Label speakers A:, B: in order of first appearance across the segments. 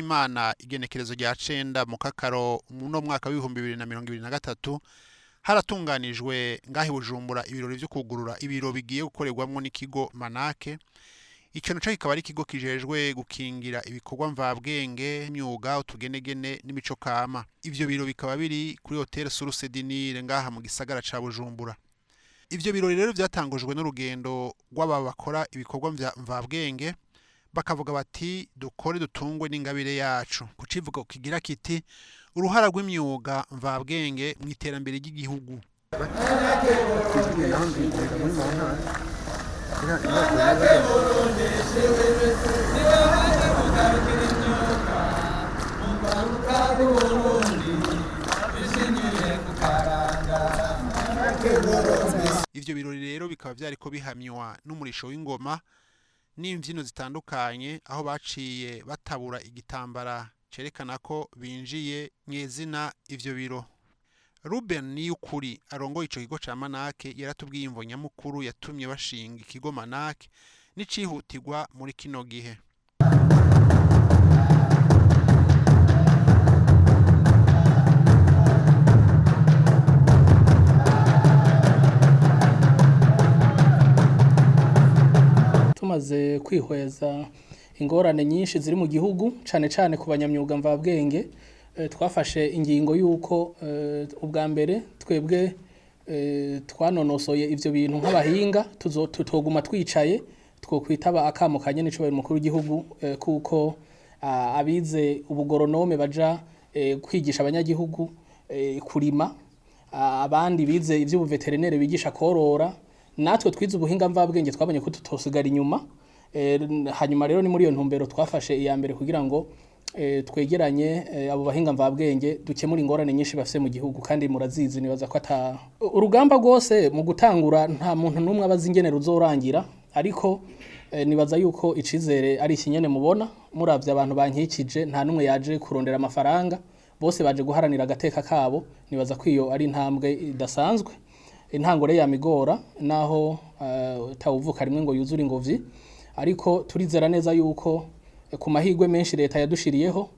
A: w'Imana igenekerezo rya cenda mu Kakaro muno mwaka w'2023 haratunganijwe ngahe Bujumbura ibirori vyo kugurura ibiro bigiye gukorerwamwo n'ikigo Manake. Ico naco kikaba ari ikigo kijejwe gukingira ibikorwa mvabwenge, imyuga, utugenegene n'imico kama. Ivyo biro bikaba biri kuri Hotel Source du Nil ngaha mu gisagara ca Bujumbura. Ivyo birori rero vyatangujwe n'urugendo rw'aba bakora ibikorwa mvabwenge, bakavuga bati dukore dutungwe n'ingabire yacu. Ku civugo kigira kiti uruhara rw'imyuga mvabwenge mu iterambere ry'igihugu. Ivyo birori rero bikaba vyariko bihamywa n'umurisho w'ingoma n'imvyino zitandukanye, aho baciye batabura igitambara cerekana ko binjiye mw'izina ivyo biro. Ruben Niyukuri arongoye ico kigo ca Manake yaratubwiye imvo nyamukuru yatumye bashinga ikigo Manake n'icihutirwa muri kino gihe.
B: Tumaze kwihweza ingorane nyinshi ziri mu gihugu, cane cane ku banyamyuga mvabwenge, twafashe ingingo y'uko ubwa mbere twebwe twanonosoye ivyo bintu nk'abahinga tutoguma twicaye, twokwitaba akamo ka nyenicubahiro umukuru w'igihugu, kuko abize ubugoronome baja kwigisha abanyagihugu kurima, abandi bize ivy'ubuveterinere bigisha korora, natwe twize ubuhinga mvabwenge twabonye ko tutosigara inyuma. Hanyuma rero ni muri iyo ntumbero twafashe iya mbere kugira ngo twegeranye abo bahinga mvabwenge dukemura ingorane nyinshi bafise mu gihugu, kandi murazizi. Nibaza ko ata urugamba rwose mu gutangura nta muntu n'umwe aba azi ingene ruzorangira, ariko nibaza yuko icizere ari ikinyene mubona muravye abantu bankikije, nta n'umwe yaje kurondera amafaranga, bose baje guharanira agateka kabo. Nibaza ko iyo ari intambwe idasanzwe. Intango rero yamigora naho tawuvuka rimwe ngo yuzure ingobyi, ariko turizera neza yuko ku mahirwe menshi leta yadushiriyeho,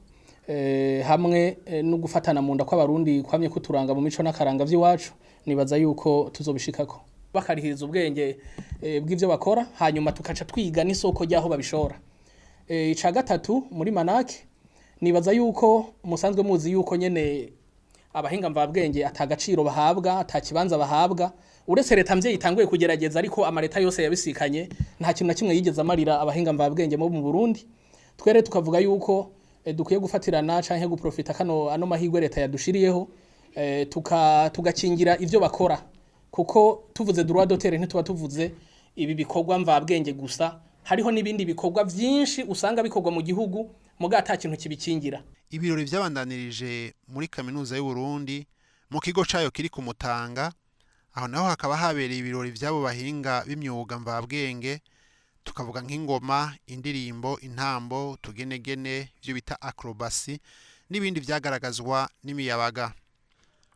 B: hamwe no gufatana mu nda kw'abarundi kwamye kuturanga mu mico n'akaranga vy'iwacu, nibaza yuko tuzobishikako bakarihiriza ubwenge bw'ivyo bakora, hanyuma tukaca twiga n'isoko ry'aho babishora. Ica gatatu muri Manake, nibaza yuko musanzwe muzi yuko nyene abahinga mvabwenge atagaciro bahabwa, atakibanza bahabwa, uretse leta mvyeyi itanguye kugerageza, ariko amareta yose yabisikanye nta kintu na kimwe yigeze amarira abahinga mvabwenge mu Burundi. Twere tukavuga yuko dukwiye gufatirana canke guprofita kano ano mahirwe leta yadushiriyeho, tugakingira ivyo bakora, kuko tuvuze droit d'auteur ntituba tuvuze ibi bikorwa mvabwenge gusa, hariho n'ibindi bikorwa vyinshi usanga bikorwa mu gihugu muga ata kintu kibikingira.
A: Ibirori vyabandanirije muri kaminuza y'u Burundi mu kigo cayo kiri ku Mutanga, aho naho hakaba habereye ibirori vy'abo bahinga b'imyuga mvabwenge, tukavuga nk'ingoma, indirimbo, intambo, utugenegene, ivyo bita acrobatie n'ibindi vyagaragazwa n'imiyabaga.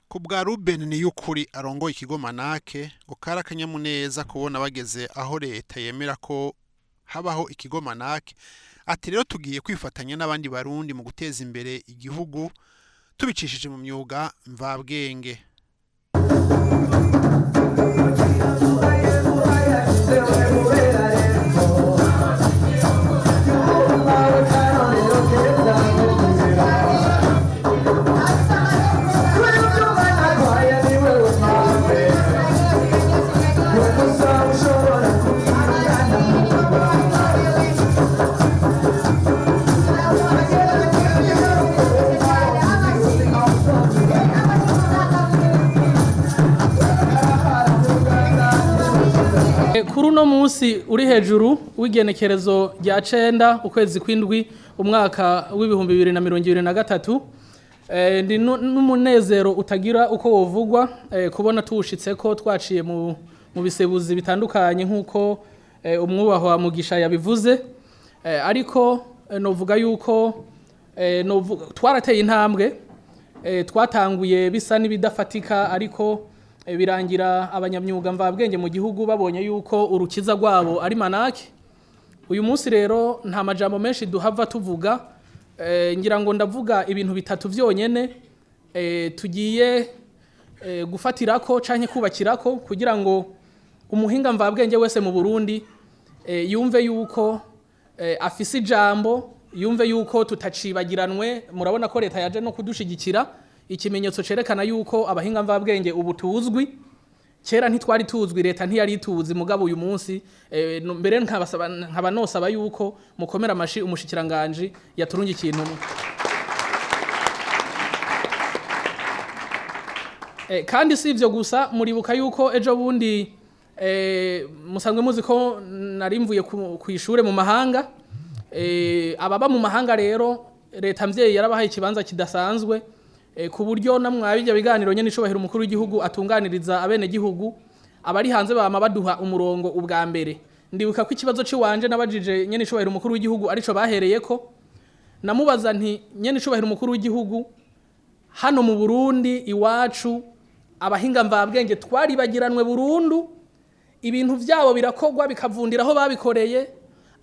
A: Ku bwa Ruben Niyukuri arongoye ikigo Manake, ngo kari akanyamuneza kubona bageze aho leta yemera ko habaho ikigo Manake. Ati rero tugiye kwifatanya n'abandi barundi mu guteza imbere igihugu tubicishije mu myuga mvabwenge.
B: Kuri uno munsi uri hejuru w'igenekerezo rya 9 ukwezi kw'indwi umwaka w'2023, ndi n'umunezero utagira uko wovugwa, kubona tuwushitse ko twaciye mu bisebuzi bitandukanye nk'uko umwubahwa Mugisha yabivuze, ariko novuga yuko twarateye intambwe, twatanguye bisa n'ibidafatika, ariko birangira abanyamyuga mvabwenge mu gihugu babonye yuko urukiza rwabo ari Manake. Uyu munsi rero nta majambo menshi duhava tuvuga. Ngira ngo ndavuga ibintu bitatu vyonyene tugiye gufatirako canke kubakirako kugira ngo umuhinga mvabwenge wese mu Burundi yumve yuko afise ijambo, yumve yuko tutacibagiranwe. Murabona ko leta yaje no kudushigikira, ikimenyetso cerekana yuko abahinga mvabwenge ubu tuzwi. Kera ntitwari tuzwi, leta ntiyari ituzi, mugabo uyu munsi mbere nkabasaba, nkaba nosaba yuko mukomera amashi umushikiranganje yaturungikiye intumwa. Kandi si ivyo gusa, muribuka yuko ejo bundi musanzwe muzi ko nari mvuye ku ishure mu mahanga. Ababa mu mahanga rero leta mvyeyi yarabahaye ikibanza kidasanzwe, ku buryo namwe bijya biganiro nyene icubahiro umukuru w'igihugu atunganiriza abene gihugu abari hanze bama baduha umurongo ubwa mbere. Ndibuka ko ikibazo ciwanje nabajije nyene icubahiro umukuru w'igihugu arico bahereyeko. Namubaza nti: "Nyene icubahiro umukuru w'igihugu, hano mu Burundi iwacu abahinga mvabwenge twaribagiranwe burundu, ibintu vyabo birakogwa bikavundira aho babikoreye,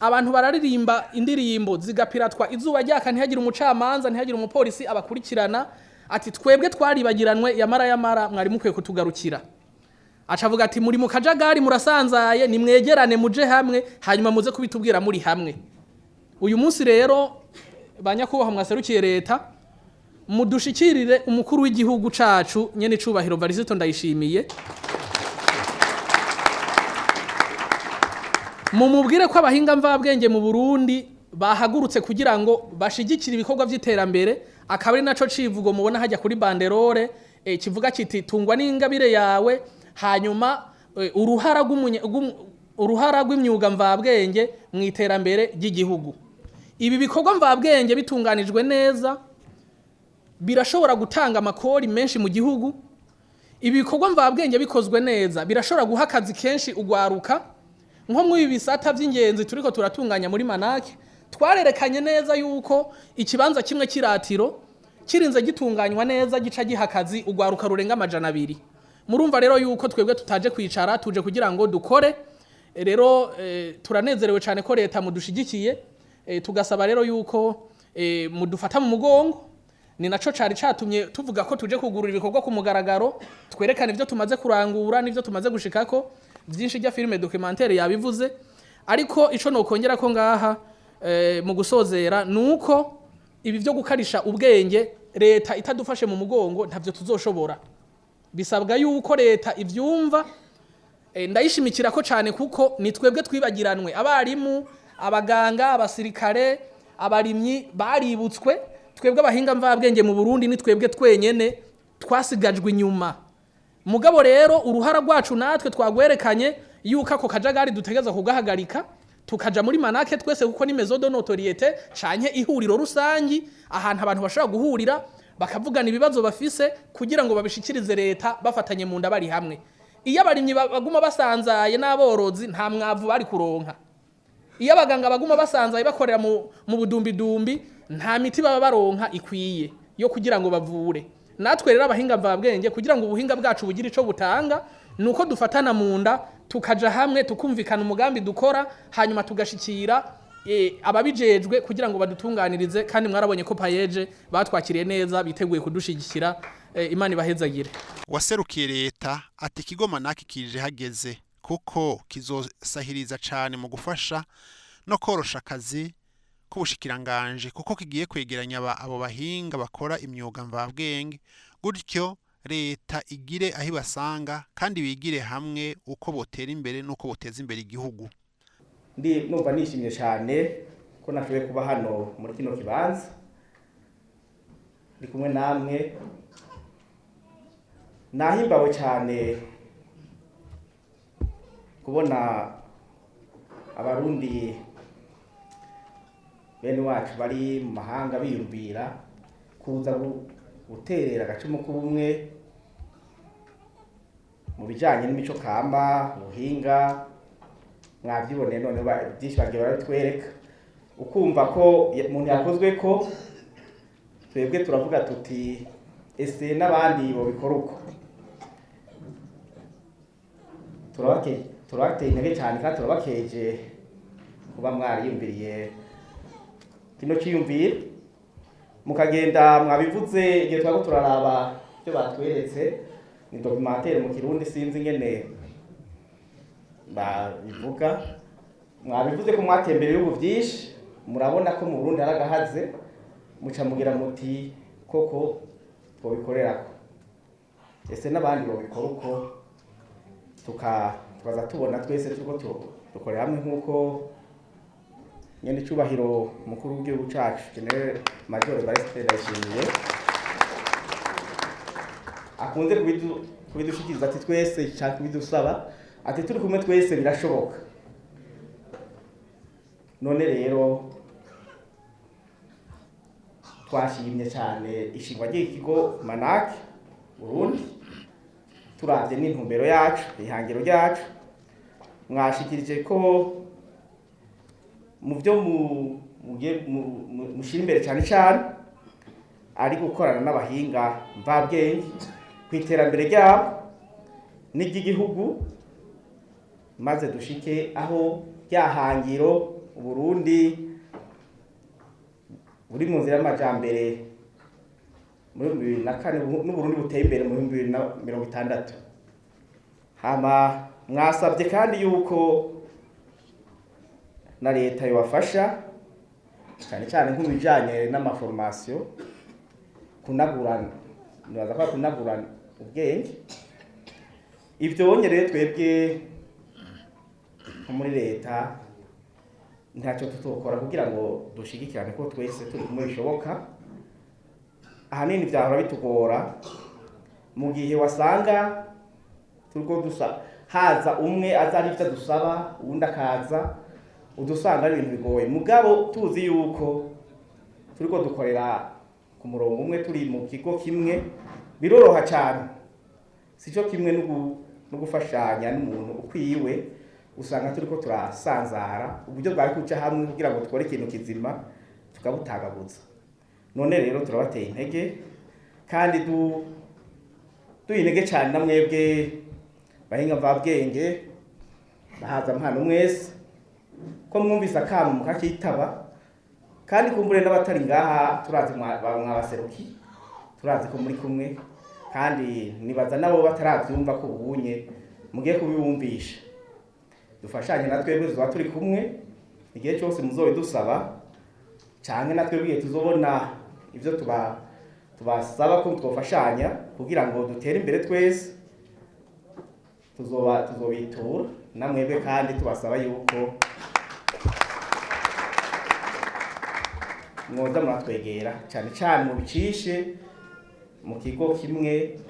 B: abantu bararirimba indirimbo zigapiratwa izuba ryaka, ntihagire umucamanza, ntihagire umupolisi abakurikirana." Ati: "Twebwe twaribagiranwe, yamara yamara mwari mukwiye kutugarukira." Acavuga ati: "Muri mu kajagari, murasanzaye, nimwegerane muje hamwe, hanyuma muze kubitubwira muri hamwe." Uyu munsi rero, banyakubahwa mwaserukiye leta, mudushikirire umukuru w'igihugu cacu nyene icubahiro Varisito Ndayishimiye, mumubwire ko abahinga mvabwenge mu Burundi bahagurutse kugira ngo bashigikire ibikorwa vy'iterambere, akaba ari naco civugo mubona hajya kuri banderole, kivuga kiti: "Tungwa n'ingabire yawe", hanyuma uruhara rw'imyuga mvabwenge mu iterambere ry'igihugu. Ibi bikorwa mvabwenge bitunganijwe neza birashobora gutanga amakori menshi mu gihugu. Ibi bikorwa mvabwenge bikozwe neza birashobora guha akazi kenshi ugwaruka, nko muri ibi bisata by'ingenzi turiko turatunganya muri Manake. Twarerekanye neza yuko ikibanza kimwe kiratiro kirinze gitunganywa neza gica giha akazi ugwaruka rurenga 200. Murumva rero yuko twebwe tutaje kwicara, tuje kugira ngo dukore. Rero turanezerewe cyane ko leta mudushigikiye, tugasaba rero yuko mudufata mu mugongo. Ni naco cari catumye tuvuga ko tuje kugurura ibikorwa ku mugaragaro, twerekane ivyo tumaze kurangura n'ivyo tumaze gushikako vyinshi. Rya filime documentaire yabivuze, ariko ico nokongera ko ngaha mu gusozera nuko ibi vyo gukarisha ubwenge leta itadufashe mu mugongo ntavyo tuzoshobora. Bisabwa yuko leta ivyumva. Ndayishimikira ko cyane kuko ni twebwe twibagiranwe. Abarimu, abaganga, abasirikare, abarimyi baributswe, twebwe abahinga mvabwenge mu Burundi ni twebwe twenyene twasigajwe inyuma. Mugabo rero uruhara rwacu natwe twagwerekanye yuko ako kajagari dutegereza kugahagarika, tukaja muri Manake twese, kuko ni maison de notoriété canke ihuriro rusangi, ahantu abantu bashobora guhurira bakavugana ibibazo bafise kugira ngo babishikirize leta bafatanye mu nda bari hamwe. Iyo abarimyi baguma basanzaye n'aborozi, nta mwavu bari kuronka. Iyo abaganga baguma basanzaye bakorera mu budumbidumbi, nta miti baba baronka ikwiye yo kugira ngo bavure. Natwe rero abahinga mvabwenge, kugira ngo ubuhinga bwacu bugire ico butanga, nuko dufatana mu nda, tukaja hamwe, tukumvikana umugambi dukora, hanyuma tugashikira ababijejwe kugira ngo badutunganirize. Kandi mwarabonye ko PAEEJ batwakiriye neza, biteguye kudushigikira. Imana ibahezagire.
A: Waserukiye leta ati ikigo Manake kije hageze, kuko kizosahiriza cane mu gufasha no korosha akazi k'ubushikiranganje, kuko kigiye kwegeranya abo bahinga bakora imyuga mvabwenge, gutyo leta igire aho ibasanga kandi bigire hamwe uko botera imbere n'uko boteza imbere igihugu.
C: Ndi numva nishimye cyane ko nashoboye kuba hano muri kino kibanza ndi kumwe namwe. Nahimbawe cyane kubona Abarundi bene wacu bari mu mahanga biyumvira kuza guterera agacumu k'ubumwe mu bijyanye n'imico kama, ubuhinga. Mwabyiboneye none byinshi bagiye barabitwereka, ukumva ko umuntu yakozwe ko twebwe turavuga tuti: "Ese n'abandi bobikora uko?" Turabateye intege cyane kandi turabakeje kuba mwariyumviriye kino cyiyumviro. Mukagenda mwabivuze igihe twako turaraba ibyo batweretse, ni documentaire mu Kirundi, sinzi ingene babivuga. Mwabivuze ko mwatembera ibihugu byinshi, murabona ko mu Burundi hari agahaze, muca mugira muti koko twobikorerako, ese n'abandi babikora uko? Tukaza tubona twese turiko dukorera hamwe, nk'uko nyene icubahiro mukuru w'igihugu cacu, Général Major Evariste Ndayishimiye, akunze kubidushikiriza, ati twese canke kubidusaba, ati turi kumwe twese birashoboka. None rero twashimye cyane ishingwa ry'ikigo Manake Burundi, turavye n'intumbero yacu, ihangiro ryacu. Mwashikirije ko mu byo mugiye mushyira imbere cyane cyane ari gukorana n'abahinga mvabwenge ku iterambere ryabo n'iry'igihugu, maze dushike aho ryahangiro Uburundi buri mu nzira y'amajambere muri 2004, n'Uburundi buteye imbere mu 2060. Hama mwasabye kandi yuko na leta yobafasha cyane cyane nko mu bijanye n'ama formation, kunagurana, nibaza ko kunagurana ubwenge. Ivyo bonye rero, twebwe nko muri leta ntacyo tutokora kugira ngo dushigikirane, ko twese turi kumwe bishoboka. Ahanini vyahora bitugora mu gihe wasanga turiko dusa, haza umwe aza ari ivyo adusaba, uwundi akaza, udusanga ari ibintu bigoye. Mugabo tuzi yuko turiko dukorera ku murongo umwe, turi mu kigo kimwe, biroroha cyane. Sico kimwe no gufashanya n'umuntu ukwiwe, usanga turiko turasanzara, uburyo bwari kuja hamwe kugira ngo dukore ikintu kizima tukabutagaguza. None rero turabateye intege, kandi duha intege cyane na mwebwe bahinga mvabwenge, bahaza mpano mwese, ko mwumvise akamo mukakitaba. Kandi kumbure n'abatari ngaha, turazi mwabaseruki, turazi ko muri kumwe, kandi nibaza nabo bataravyumva ko ubunye mugiye kubibumvisha. Dufashanye na twebwe, tuzoba turi kumwe igihe cyose muzobidusaba, canke na twebwe igihe tuzobona ivyo tubasaba ko twofashanya kugira ngo dutere imbere twese, tuzobitura namwebwe. Kandi tubasaba yuko mwoza muratwegera cyane cyane, mubicishe mu kigo kimwe,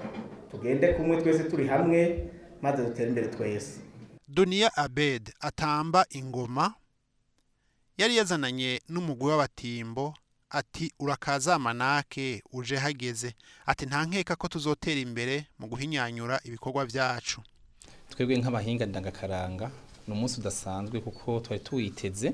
C: tugende kumwe twese turi hamwe, maze dutere imbere twese.
A: Dunia Abed atamba ingoma, yari yazananye n'umugwi w'abatimbo, ati urakaza Manake, uje hageze, ati nta nkeka ko tuzotera imbere mu guhinyanyura ibikorwa vyacu.
D: Twebwe nk'abahinga ndangakaranga, ni umunsi udasanzwe kuko twari tuwiteze.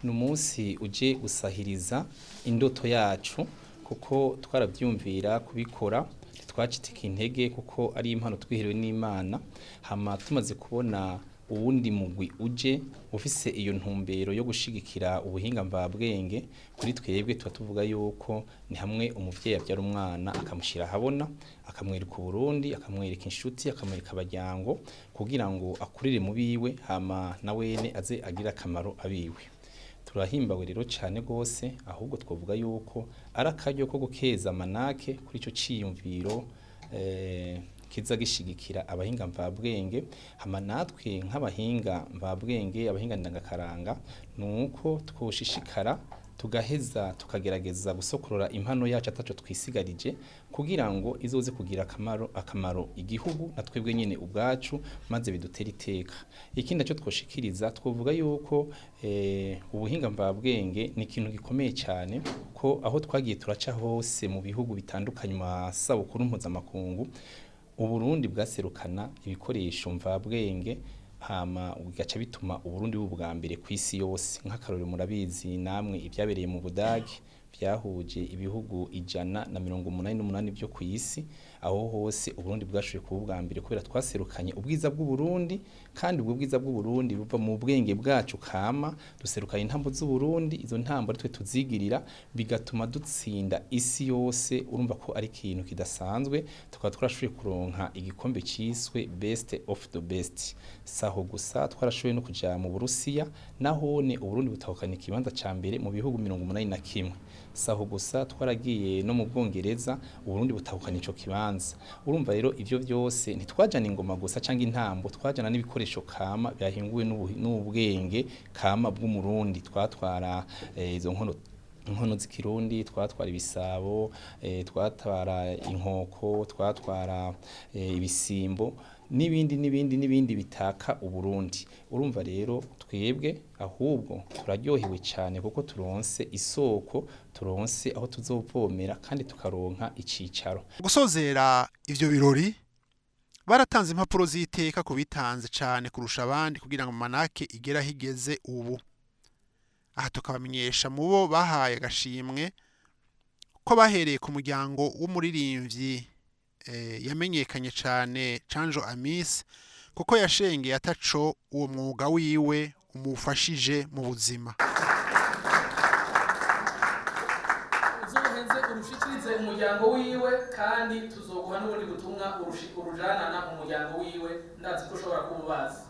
D: Ni umunsi uje gusahiriza indoto yacu, kuko twarabyumvira kubikora, ntitwacitse intege kuko ari impano twiherewe n'Imana. Hama tumaze kubona uwundi mugwi uje ufise iyo ntumbero yo gushigikira ubuhinga mvabwenge, kuri twebwe tuba tuvuga yuko ni hamwe umuvyeyi abyara umwana akamushyira ahabona, akamwereka Uburundi, akamwereka inshuti, akamwereka abaryango, kugira ngo akurire mu biwe, hama na wene aze agire akamaro abiwe. Turahimbawe rero cyane rwose. Ahubwo twavuga yuko ari akaryo ko gukeza Manake kuri icyo ciyumviro kiza gishigikira abahinga mvabwenge. Hama natwe nk'abahinga mvabwenge, abahinga ndangakaranga, nuko twoshishikara tugaheza tukagerageza gusokorora impano yacu ataco twisigarije, kugira ngo izoze kugira akamaro igihugu na twebwe nyene ubwacu, maze bidutere iteka. Ikindi naco twoshikiriza, twovuga yuko ubuhinga mvabwenge ni ikintu gikomeye cyane, ko aho twagiye turaca hose mu bihugu bitandukanye, mu masabukuru mpuzamakungu, Uburundi bwaserukana ibikoresho mvabwenge, hama bigaca bituma Uburundi buba ubwa mbere ku isi yose. Nk'akarorero, murabizi namwe ibyabereye mu Budage. vyahuje ibihugu 188 vyo ku isi. Aho hose Uburundi bwashoboye kuba ubwa mbere kubera twaserukanye ubwiza bw'Uburundi, kandi ubwo bwiza bw'Uburundi buva mu bwenge bwacu kama. Duserukanye intambo z'Uburundi, izo ntambo ari twe tuzigirira, bigatuma dutsinda isi yose. Urumva ko ari ikintu kidasanzwe. Tukaba twarashoboye kuronka igikombe ciswe best of the best. Saho gusa, twarashoboye no kuja mu Burusiya, nahone Uburundi butahukana ikibanza ca mbere mu bihugu 81. Saho gusa, twaragiye no mu Bwongereza, Uburundi butahukana ico kibanza. Urumva rero, ivyo vyose ntitwajana ingoma gusa canke intambo, twajana n'ibikoresho kama byahinguwe n'ubwenge kama bw'Umurundi. Twatwara izo nkono z'ikirundi, twatwara ibisabo, twatwara inkoko, twatwara ibisimbo n'ibindi n'ibindi n'ibindi bitaka Uburundi. Urumva rero, twebwe ahubwo turaryohewe cyane kuko turonse isoko, turonse aho tuzovomera kandi tukaronka icicaro.
A: Gusozera ivyo birori, baratanze impapuro z'iteka ku bitanze cane kurusha abandi kugira ngo Manake igere aho igeze ubu. Aha tukabamenyesha mu bo bahaye agashimwe ko bahereye ku muryango w'umuririmbyi yamenyekanye cane Canjo Amis, kuko yashengeye ataco uwo mwuga wiwe umufashije mu buzima.
B: Uzoheze urushikirize umuryango wiwe, kandi tuzoguha n'ubundi butumwa urujanana umuryango wiwe. Ndazi ko ushobora kuba ubazi.